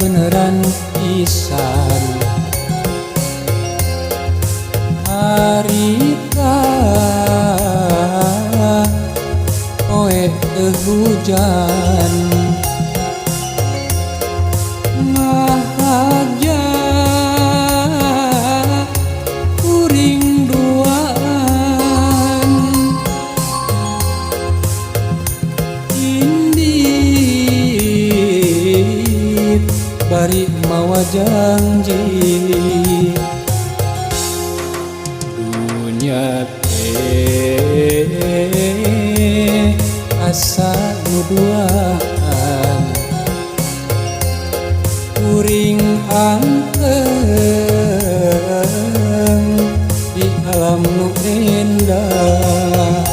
Kabeneran pisan. Harita poe teu hujan, ngahaja kuring duaan. Indit bari mawa janji. Dunya teh asa nu duaan, kuring anteng di alam nu endah.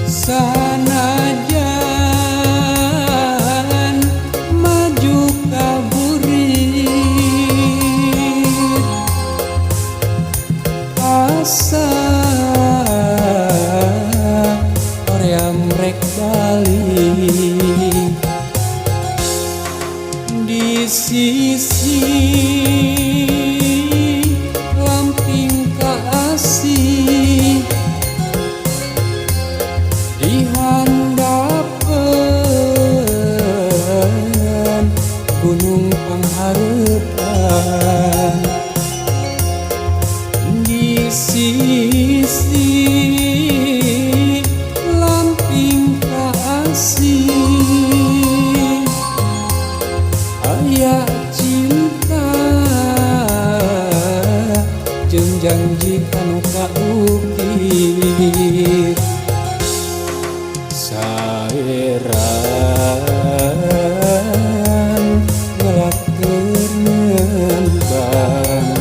Sanajan maju ka burit, asa hoream rek balik. Di sisi lamping kaasih, di handapeun gunung panghareupan. Di sisi lamping kaasih, aya cinta jeung janji anu kaukir. Saeran ngelak keur nembang,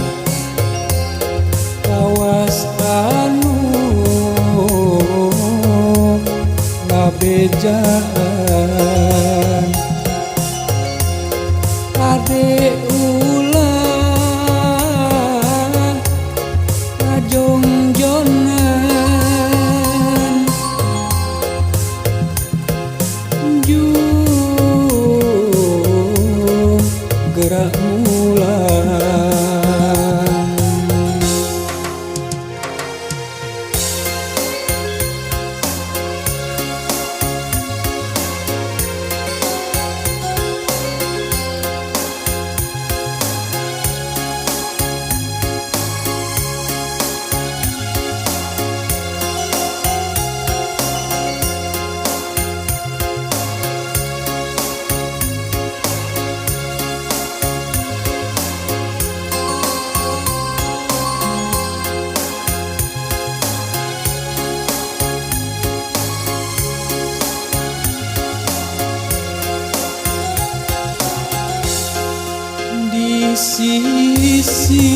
kawas anu ngabejaan. Kade ulah ngajongjonan, jung gerak mulang. Di sisi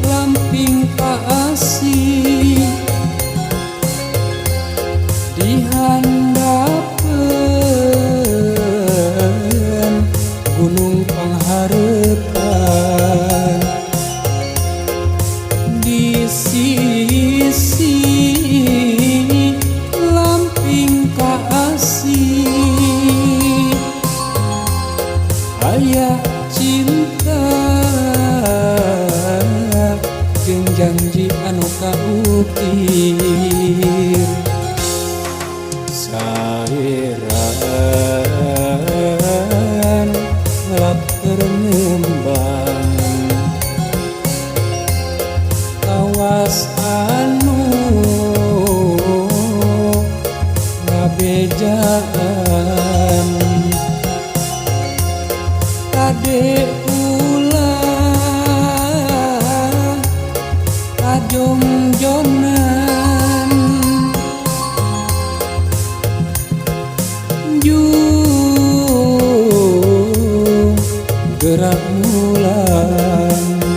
lamping kaasih, di handapeun gunung panghareupan. Di sisi lamping kaasih, aya cinta jeung janji anu kaukir. Saeran ngelap keur nembang, kawas anu ngabejaan. Kade ulah kajongjonan, jung gerak mulang.